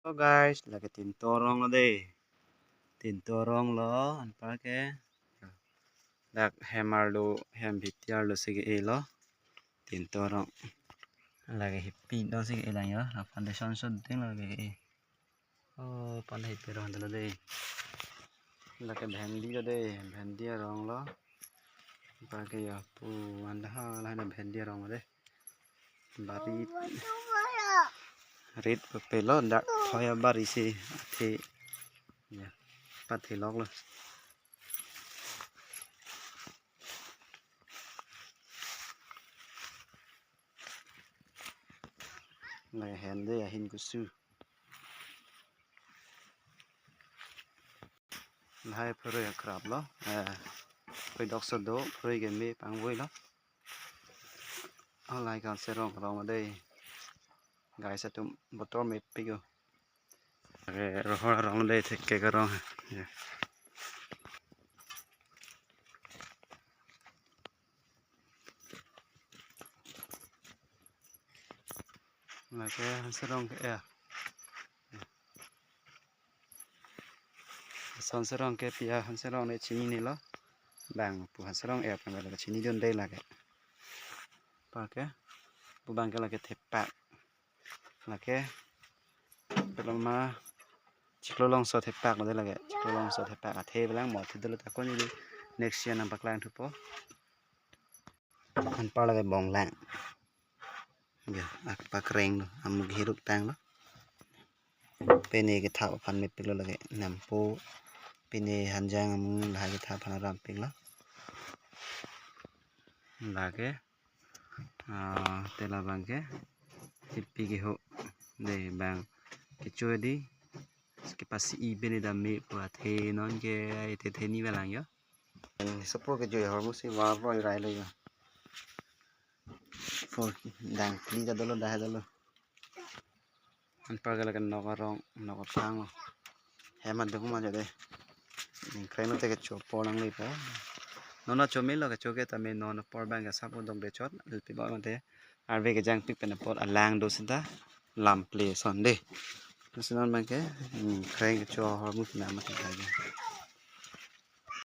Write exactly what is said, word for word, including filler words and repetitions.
So guys, lake tintor rong lo dei. Tintor rong lo, anparke. Dak hem arlo, hem bhitti arlo si ke-e lo. Tintor rong. Lake hipi do si ke-e lang yo. La foundation so ding lake ke-e. Oh, pan hipi rong dolo dei. Lake bhendi lo dei, bhendi arong lo. Anparke yo pu anda ha la na bhendi arong lo dei. Bari rit pe lo dak thoya bari si athe. Ya, pathe lok lo. Ngai hen dei ahin kusu. Lahai phurui akrap lo. Eh, phurui dokso do, phurui ke me pangvoi lo. Alai kan serong rong dei. Guys atum botor mepik yo. Lake rohor arong dei, thekke arong. Ya. Lake hanserong ke ya. Son serong ke pia hanserong ne chinine lo. Bang pu hanserong ya pang lake chinidun dei lake. Anparke. Pu bang ke lake thepak. Lake. Peloma. Chiklo longso thepak lo dei lake. Chiklo longso thepak athe belang mo athe dolo ta koni dei. Next year nangpaklang thupo. Anpar lake bonglang. Ya, akpak reng lo, amuk hiruk tang lo. Pine kethap aphan mepik lo lake nampo. Pine hanjang amung lahai kethap aphan rampik lo. Lake, ah, te labang ke, hipi keho. Dei bang, kecho dei, kepasi-i pine dam me pu athe non ke, ai te theni belang yo. Sopo kejui ahormu si war roi rai lo yo. For dang phli ta dolo, dahai dolo. Anparke lake nok arong, nok apang lo. Hem adung ma jade. Ningkreng lo te kecho apor nang lipo. Non acho me lo kecho ke tame non apor bang ke sap odok de chot. Lpi ba mate. Arve kejangpik pen apor alang do sita. Lam ple son dei. Nasi non bang ke. Ningkreng kecho ahormu pina mati lagi.